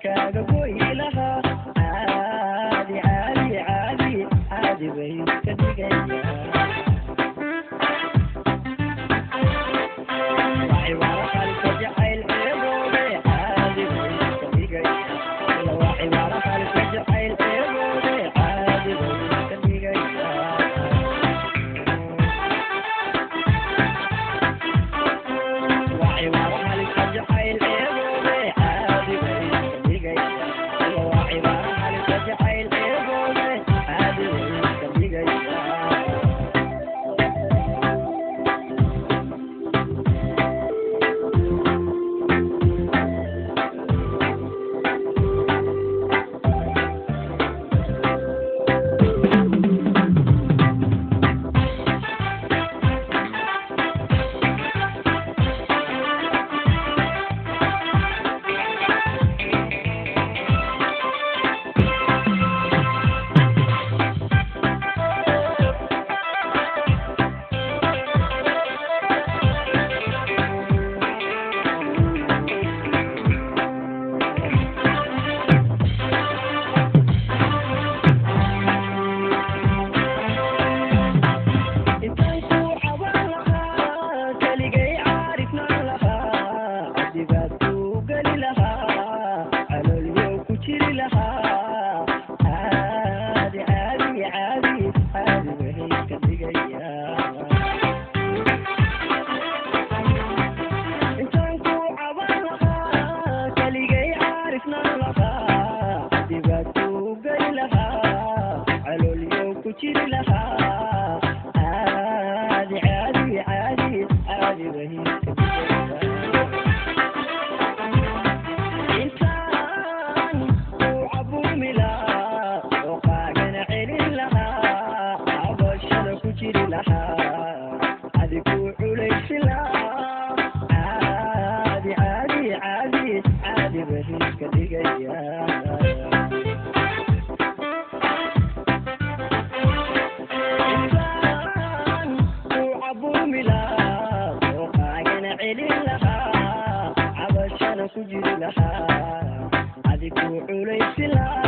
Kaaga goyi lahaa, caadi caadi caadi caadi bay iska dhigayaan. Waa cibaaro halisa jacayl ceeboobe, caadi bay iska dhigayaan. Waa cibaaro halisa jacayl ceeboobe, caadi bay iska dhigayaan. Waa cibaaro halisa jacayl ceeboobe, caadi bay iska dhigayaan. Waa cibaaro halisa jacayl ceeboobe, caadi bay iska dhigayaan. Intaan ku caban lahaa, keligay caarifnaan lahaa, cadibaad ku geli lahaa, caloolyow ku jiri lahaa, caadi caadi caadi caadi bay iska dhigayaan. Intaan ku caban lahaa, keligay caarifnaan lahaa, cadibaad ku geli lahaa, caloolyow ku jiri lahaa, caadi caadi caadi caadi bay iska dhigayaan. Intaan ku cabuumi lahaa oo qaagana celin lahaa, cabashada ku jiri lahaa, adi ku culaysi lahaa, caadi caadi caadi caadi bay iska dhigayaan. Intaan ku cabuumi lahaa oo qaagana celin lahaa, cabashana ku jiri lahaa, adi ku culaysi lahaa.